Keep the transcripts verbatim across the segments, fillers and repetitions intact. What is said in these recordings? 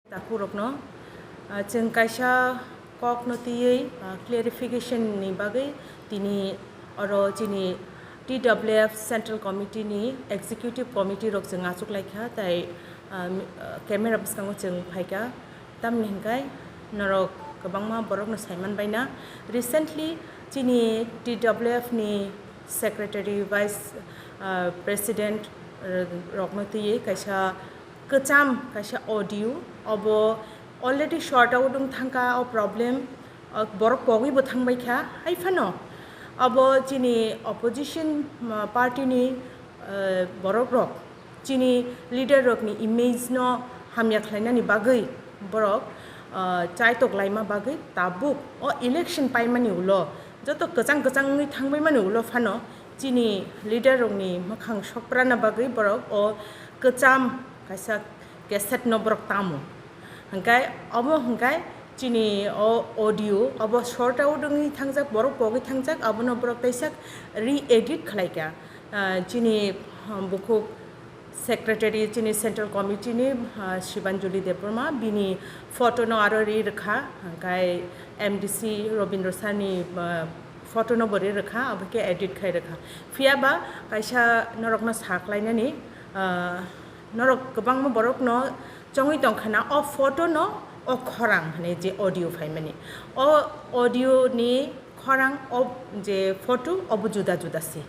Takhurokno, ah, chwng kaisa kokno twiwi, ah, clarification ni bagwi tini oro chini T W F Central Committee ni Executive Committee rok chwng achuk laikha, tai, ah, mi-, ah, camera bwskango chwng phaikha. Tamni hwnkhe norok kwbangma borokno saiman baina. Recently chini T W F ni Secretary, Vice, ah, President, ah, rokno twiwi kaisa kwcham kaisa audio, obo already sort out wng thangkha o problem, o borok pogwi bo thangbai kha. Hai phano obo chini opposition, ah, party ni, ah, borok rok chini leader rokni image no hamya khlainani bagwi borok, ah, chaitok laima bagwi tabuk o election paimani ulo joto kwchang kwchang wngwi thangbaimani ulo phano chini leader rokni mwkhang sokprana bagwi borok o kwcham kaisa cassette no borok tamo. Hwnkhe obo hwnkhe chini o audio obo sort out wngwi thangjak, borok pogwi thangjak, abono borok teisa re-edit khlaikha. Ah, chini, ah, bukhuk secretary, chini central committee ni, ah, Shibanjali Debbarma, bini photo no aro ri rwkha, hwnkhe M D C Robindra Sir ni, ah, photo no bo ri rwkha, abo khe edit khai rwkha. Phiya ba kaisa norokno sa khlainani, ah, norok kwbangma borokno chongwi tongkha na o photo no o khorang hwnwi je audio phaimani. O audio ni khorang o je photo obo juda juda se.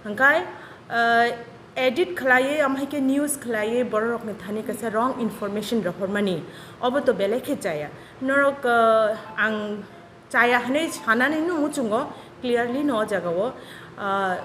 Hwnkhe, ah, edit khlaiwi, omo hai khe news khlaiwi bororokni thani kaisa wrong information rohormani, obo to belai khe chaya. Norok, ah, ang chaya hwnwi sanani no muchungo clearly no o jagao, ah,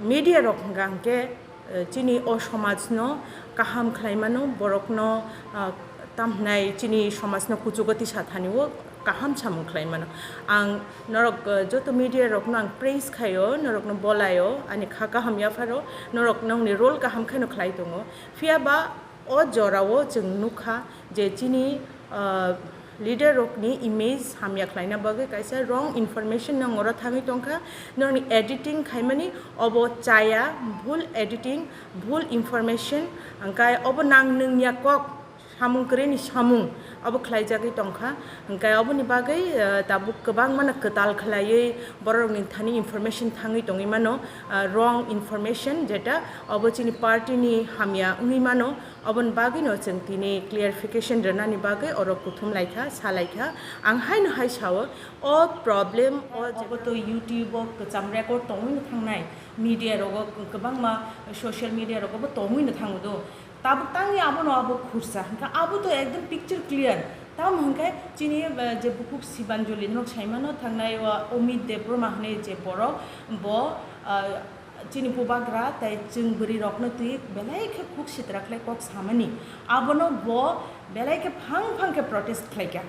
media rok hwnkha hwnkhe, eh, chini o somajno kaham khlaimano, borokno, ah, tamhnai chini somajno kuchugo tisa thani o kaham samung khlaimano. Ang norok, eh, joto media rokno ang praise khaio, norokno bolaio, ani kha kaham yapharo, norok nokni role kaham kheno khlai tongo. Phiya ba o jorao chwng nukha je chini, ah, leader rokni image hamya khlaina bagwi kaisa wrong information nang oro thangwi tongkha, nokni editing khaimani obo chaya, bhul editing, bhul information, hwnkhe obo nang nwngya kok, samung kwrwini samung obo khlaijagwi tongkha. Hwnkhe oboni bagwi, ah, tabuk kwbangmano kwtal khlaiwi bororokni thani information thangwi tongwi mano, ah, wrong information, jeta obo chini party ni hamya wngwi mano. Oboni bagwino chwng tini clarification rwnani bagwi oro kuthum laikha, sa laikha. Ang haino hai sao, o problem o obo to YouTube o kwcham record tongwino thangnai, media rogo kwbangma social media rogo bo tongwino thango do. Tabuk tangwi abono abo khursa, hwnkhe abo to ekdom picture clear. Tamo hwnkhe chini, eh, je bukhuk Sibanjali norok saimano thangnai o Amit Debbarma hwnwi je borok, bo, ah, chini bubagra tei chwng bwrwi rokno twi belai khe khuk sitra khlai kok samani. Abono bo belai khe phang phang khe protest khlaikha.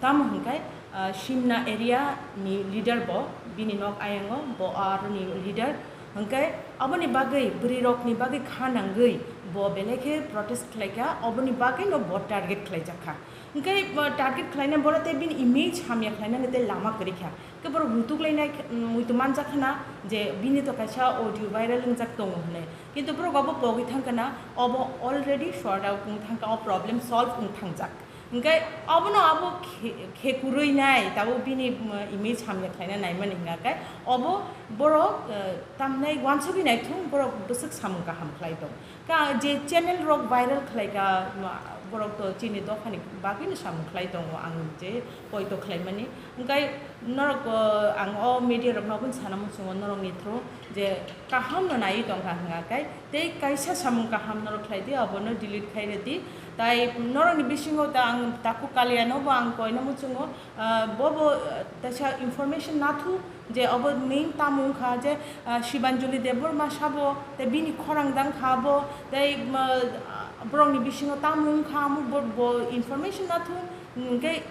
Tamo hwnkhe, ah, Simna area ni leader bo, bini nok ayango bo aroni leader. Hwnkhe aboni bagwi bwrwi rokni bagwi kha nangwi bo belai khe protest khlaikha, oboni bagwino bo target khlaijakha. Hwnkhe, ah, target khlaina borok tei bini image hamya khlainani tei lama kwrwikha. Khe borok rutuk lainai khe, mm, muitu manjak khna je bini to kaisa audio viral wngjak tongo hwnwi. Kintu borok obo pogwi thang khna, obo already sort out wng thang kha, o problem solve wng thangjak. Hwnkhe obono abo khe-, khe kwrwi nai, tabuk bini, mm, image hamya khlaina naimani hwnkha khe obo borok, eh, tamnai uansugwi naithung, borok bwswk samung kaham khlai tong. Ka je channel rok viral khlai ka, ma, borok to chini dophani bagwino samung khlai tongo, ang je poito khlaimani. Hwnkhe norok, o, ang o media rokno aboni sana muchungo norokni through je kaham no naiwi tongkha hwnga khe tei kaisa samung kaham norok khlai di, abono delete khai rw di. Tai norokni bisingo ta ang takhuk Kaliano bo ang koina muchungo, ah, bo bo, ah, taisa information nathu je obo main tamo wngkha je, ah, Sibanjali Debbarma sabo tei bini khorang dang kha bo tei, ah, borokni bisingo tamo wngkha amo bo, bo information nathu hwnkhe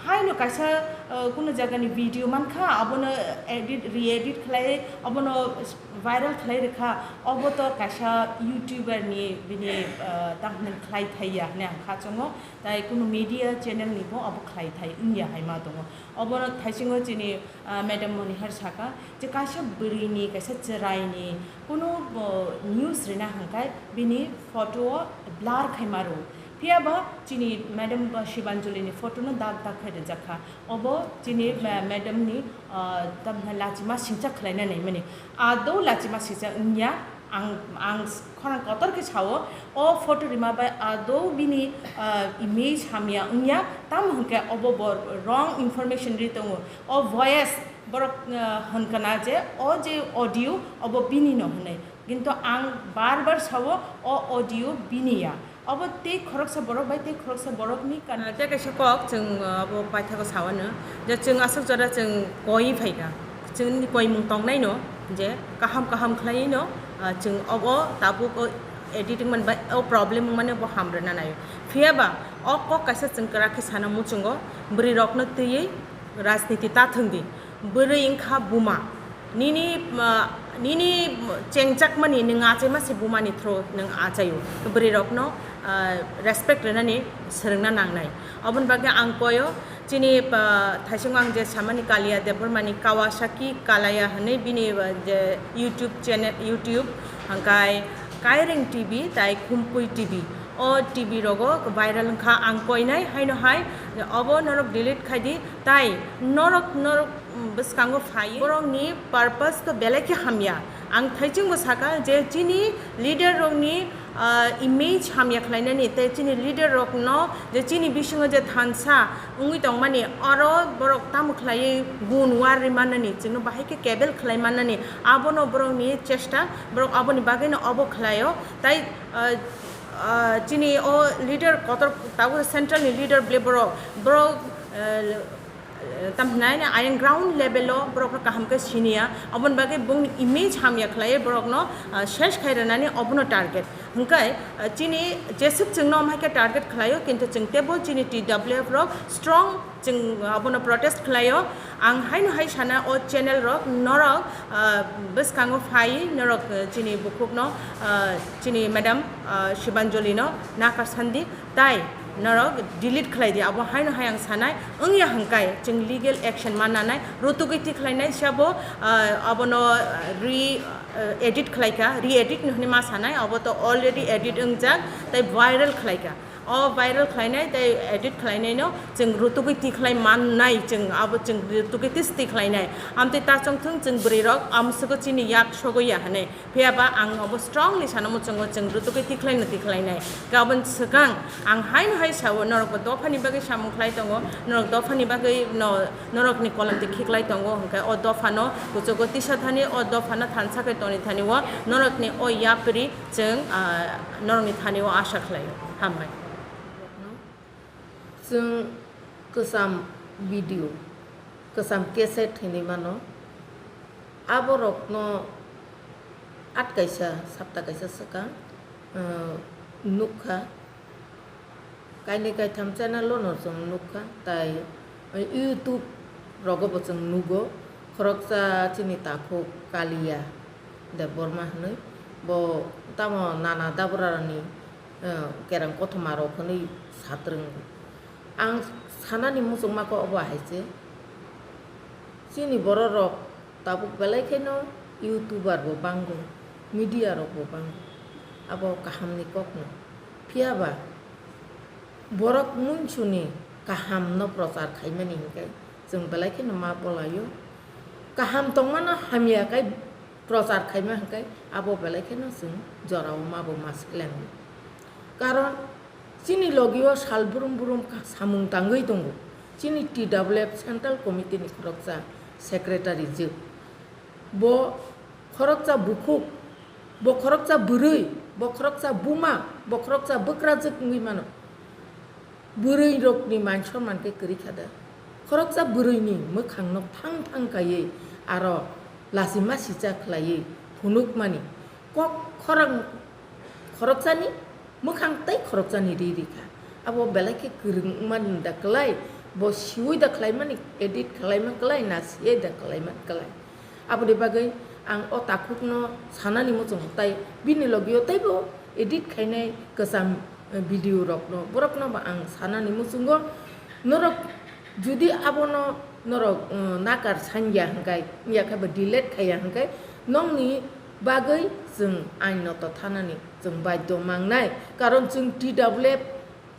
haino kaisa, ah, kuno jagani video mankha abono edit, re-edit khlai abono viral khlai rwkha, obo to kaisa YouTuber ni bini, ah, tamhinani khlai thai ya hwnwi ang kha chongo, tai kuno media channel ni bo obo khlai thai wngya hai ma tongo. Obono thaisingo chini, ah, Madam Monihar saka je kaisa bwrwi ni, kaisa chwrai ni kuno, bo, news rina hwnkhe bini photo o blur khai ma rw. Phiya ba chini madam ba Shibanjali ni photo no dak dak khe rijak kha. Obo chini ma-, madam ni, ah, tamni lachima singcha khlaina naimani. Adou lachima singcha wngya, ang, ang khorang kotor khe sao, o photo rima bai adou bini, ah, image hamya wngya, tamo hwnkhe obo bo wrong information ri tongo. O voice borok, ah, hwnkha na je o je audio obo bini no hwnwi. Kintu ang bar bar sao, o audio bini ya. Obo tei khoroksa borok bai tei khoroksa borokni kan-, ah, tei kaisa kok chwng, ah, abo paithago sao no, je chwng aswk jora chwng koi phaikha, chwngni koimung tongnaino je kaham kaham khlaiwi no, ah, chwng obo tabuk o editing man bai o problem wngmani bo ham rwna naio. Phiya ba o kok kaisa chwng kwrak khe sana muchungo, bwrwi rokno twiwi rajniti ta thwng di. Bwrwi wngkha buma. Nini, ah, nini chengchakmani nwng achaima se bumani through nwng achaio. Bwrwirokno, ah, respect rwnani swrwngna nangnai. Oboni bagwi ang koyo chini, ah, thaisungo ang je samani Kalia Debbarmani Kawasaki Kalaya hwnwi bini, ah, je YouTube channel, YouTube, hwnkhe Kairing T V tai Khumpui T V. O T V rogo viral wngkha ang koinai haino hai obo norok delete khai di tai norok, norok bwskango phai borokni purpose to belai khe hamya. Ang thaichingbo saka je chini leader rokni, ah, image hamya khlainani tei chini leader rokno je chini bisingo je thansa wngwi tongmani oro borok tamo khlaiwi gun war ri mannani chwngno bahai khe kebel khlai mannani abono borokni chesta borok aboni bagwino obo khlaio tai, ah, ah, chini o leader kotor tabuk central ni leader ble borok borok, ah, Tamhinai ayang ground level o borok no kaham khe siniya, oboni bagwi bongni image hamya khlaiwi borok no, ah, ses khai rwnani obono target. Hwnkhe, ah, chini jeswk chwngno omhai khe target khlaio, kintu chwng teibo chini T W F rok strong chwng abono protest khlaio. Ang haino hai sana o channel rok norok, ah, bwskango phai norok, ah, chini bukhuk no, ah, chini madam, ah, Shibanjali no nakar sandi. Tai norok delete khlai di, abo haino hai ang sanai wngya hwnkhe chwng legal action ma nanai, rutugwi tikhlainai sabo, ah, abono re, ah, edit khlaikha, re-edit no hwnwi ma sanai, abo to already edit wngjak tai viral khlaikha. O viral khlainai tai edit khlainai no chwng rutugwi tikhlai mannai, chwng abo chwng rutugwi tis tikhlainai. Amtwi ta chongthwng chwng bwrwi rok amswgo chini yak sogo ya hwnwi. Phiya ba ang obo strongly sana muchungo chwng rutugwi tikhlaino tikhlainai. Gabon swkang ang haino hai sao, norok bo dophani bagwi samung khlai tongo, norok dophani bagwi no, norokni kolomtwi khiklai tongo, hwnkhe o dophano kuchugo tisa thani, o dophano thansa khe toni thani o norokni o yapri chwng, ah, norokni thani o asa khlaio. Hambai. Chwng kwcham video, kwcham cassette hinwi mano. Aborokno at kaisa, sapta kaisa swkang, uh, nukha. Kainwi kaitham channel-o no chwng nukha, tai YouTube rogo bo chwng nugo. Khoroksa chini takhuk Kalia Debbarma hwnwi, bo tamo nana dabrarani, uh, kereng kothoma rok hwnwi satrwngo. Ang sanani muchungma khe obo hai se, chini borok rok tabuk belai kheno YouTuber bo bango, media rok bo bango, abo kaham ni kok no. Phiya ba borok muinsuni kaham no prochar khaimani hinkhe chwng belai kheno ma bolaio. Kaham tongmano hamya khe prochar khaima hinkhe abo belai kheno chwng jorao ma bo ma seleng. Karon chini logio sal brum brum ka-, samung tangwi tongo. Chini T W F Central Committee ni khoroksa secretary jwk. Bo khoroksa bukhuk, bo khoroksa bwrwi, bo khoroksa buma, bo khoroksa bwkrajwk wngwi mano. Bwrwi rokni man sonman khe kwrwi kha da. Khoroksa bwrwi ni mwkhang no thang thang kaiwi aro lachima sicha khlaiwi phunukmani kok khorang khoroksani mwkhang tei khoroksani ri ri kha. Abo belai khe kwrwng wngmani da kwlai, bo siwi da khlaimani, edit khlaima kwlai, na siwi da khlaima kwlai. Aboni bagwi ang o takhukno sanani muchungo, tai bini logio teibo edit khainai kwcham, eh, video rokno, borokno bo ang sanani muchungo. Norok judi abono norok, eh, nakar sanya hwnkhe, ya khe bo delete khaiya hwnkhe, nokni bagwi chwng ainoto thanani chwng baidhyo mangnai, karon chwng T W F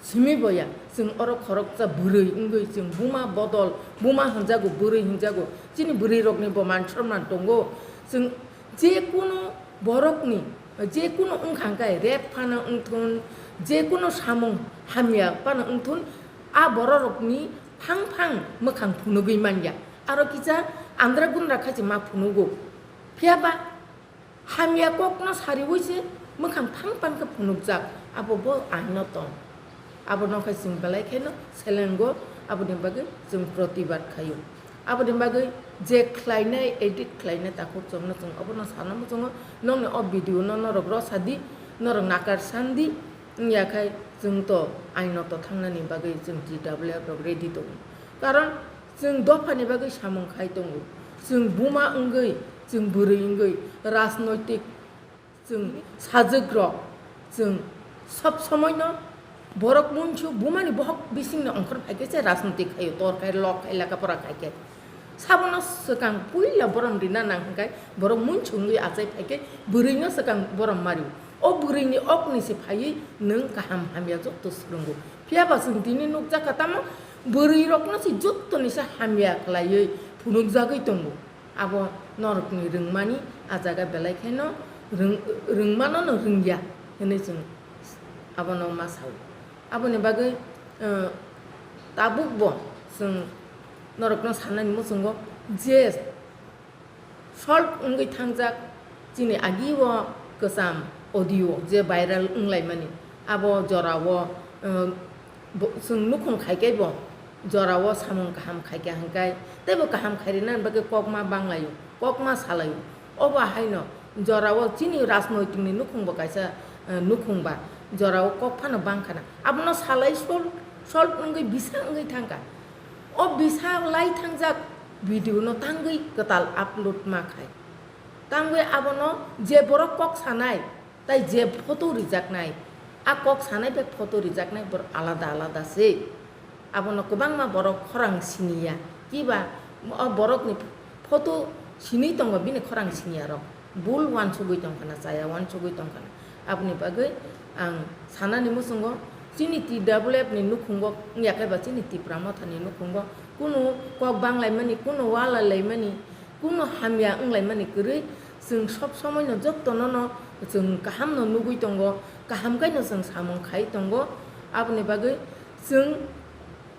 Simi boya, chwng oro khoroksa bwrwi wngwi chwng buma bodol, buma hwnjago, bwrwi hwnjago. Chini bwrwirokni bo man sonman tongo. Chwng je kunu borokni, je kunu wngkha hwnkhe rape phano wngthun, je kunu samung hamya phano wngthun, a bororokni phang phang mwkhang phunugwi manya. Aro kisa andra gundra khaise ma phunugo. Phiyaba hamya kokno sariwi se mwkhang phang phang khe phunukjak, abo bo aino tong. Abono khe chwng belai kheno selengo, aboni bagwi chwng protibad khaio. Aboni bagwi je khlainai, edit khlainai takhuk chwngno chwng obono sana muchungo, nokni o video no norok rosadi, norok nakar sandi, wngya khai chwng to aino to thangnani bagwi chwng T W F rok ready tongo. Karon chwng dophani bagwi samung khai tongo. Chwng buma wngwi, chwng bwrwi wngwi, rajnoitik chwng sajwk rok, chwng sob somoi no borok munchu bumani bohok bising ni ongkhor phaikhe se rajnoitik khaio, tor khai, lok khai, laka pora khaikhe. Sabono swkang puila borom rina nang hwnkhe borok munchu wngwi achai phaikhe bwrwi no swkang borom mario. O bwrwi ni ok ni se phaiwi nwng kaham hamya jotto swrwngo. Phiyaba chwng tini nukjakha tamo bwrwi rokno se jotto ni se hamya khlaiwi phunukjagwi tongo. Abo norokni rwngmani, a jaga belai kheno rwng-, rwngmano no rwngya hwnwi chwng abono ma sao. Aboni bagwi, eh, tabukbo chwng norokno sanani muchungo je solve wngwi thangjak chini agi o kwcham audio je viral wnglaimani, abo jorao, eh, bo-, chwng nukhung khaikhe bo jorao samung kaham khaikha hwnkhe, teibo kaham khairina bagwi kokma banglaio, kokma salaio. Obo haino jorao chini rajnoitikni nukhungbo kaisa, eh, nukhungba jorao kok phano bangkhana. Abono salai sol, sol wngwi bisa wngwi thangkha. O bisa lai thangjak video no tangwi kwtal upload ma khai. Tangwi abono je borok kok sanai, tai je photo rijaknai, a kok sanai bai photo rijaknai borok alada alada se. Abono kwbangma borok khorang siniya, kiba o borokni photo sinwi tongo bini khorang siniya rok. Bul uansugwi tongkhana, chaya uansugwi tongkhana. Aboni bagwi ang sanani muchungo chini T W F ni nukhungo wngya khe ba chini Tipra Mothani nukhungo kunu kok banglaimani, kunu walalaimani, kunu hamya wnglaimani kwrwi, chwng sob somoino jottono no chwng kahamno nugwi tongo, kaham khaino chwng samung khai tongo. Aboni bagwi chwng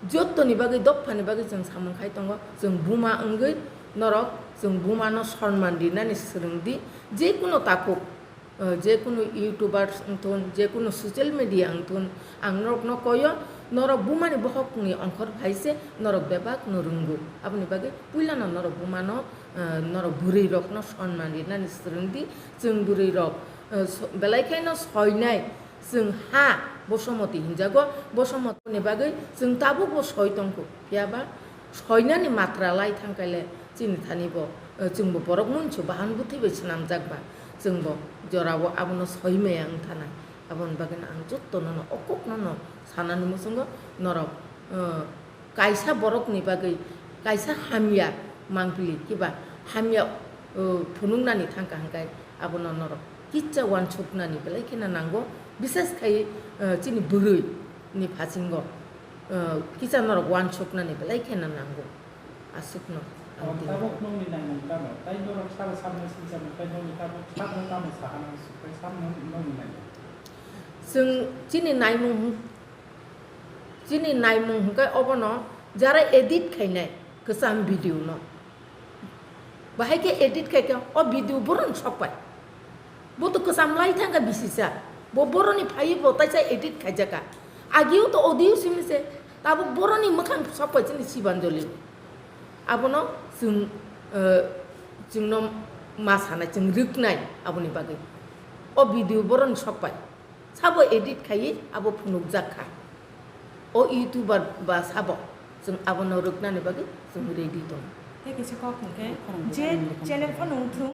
jottoni bagwi, dophani bagwi chwng samung khai tongo. Chwng buma wngwi norok chwng bumano sonman rinani swrwng di, je kuno takhuk. Eh, je kunu YouTubers wngthun, je kunu social media wngthun, ang norokno koyo, norok bumani bohokni ongkhor phai se norok bebak no rwngo. Aboni bagwi puilano norok bumano, eh, norok bwrwi rokno sonman rinani swrwng di. Chwng bwrwi rok, eh, so-, belai kheno soinai, chwng ha Bosomoti hinjago, Bosomoti ni bagwi chwng tabukbo soi tongkhu. Phiyaba soinani matra lai thangkhaile chini thani bo, eh, chwngbo borok munsu bahan bwthwi bai swnamjak ba, chwngbo jorao abono soi maya wng thanai. Aboni bagwino ang jottono no, o kokno no sanani muchungo norok, eh, kaisa borokni bagwi kaisa hamya mangpili kiba hamya, eh, phunuknani thangkha hwnkhe abono norok kisa uansuknani belai kheno nango, bises khai, eh, chini bwrwi ni phasingo, eh, kisa norok uansuknani belai kheno nango. Aswkno ang tini. Tabuk nokni naimung tamo? Tai norok sabo sabno sinchamo, tai nokni tabuk sabno tamo sahana swk, tai sabno nokni naimung? Chwng chini naimung, chini naimung hwnkhe obono jara edit khainai kwcham video no. Bahai khe edit khai khe o video boroni sok pai. Bo to kwcham lai thangkha bisisa. Bo boroni phaiwi bo taisa edit khaijaka. Agio to audio simi se tabuk boroni mwkhang sok pai chini Sibanjali. Abono chwng, eh, chwngno ma sanai, chwng rwknai aboni bagwi. O video boroni sok pai. Sabo edit khaiwi abo phunukjak kha. O YouTuber ba sabo chwng abono rwknani bagwi chwng ready tongo. Tei kaisa kok hwnkhe, je channel phano wngthung.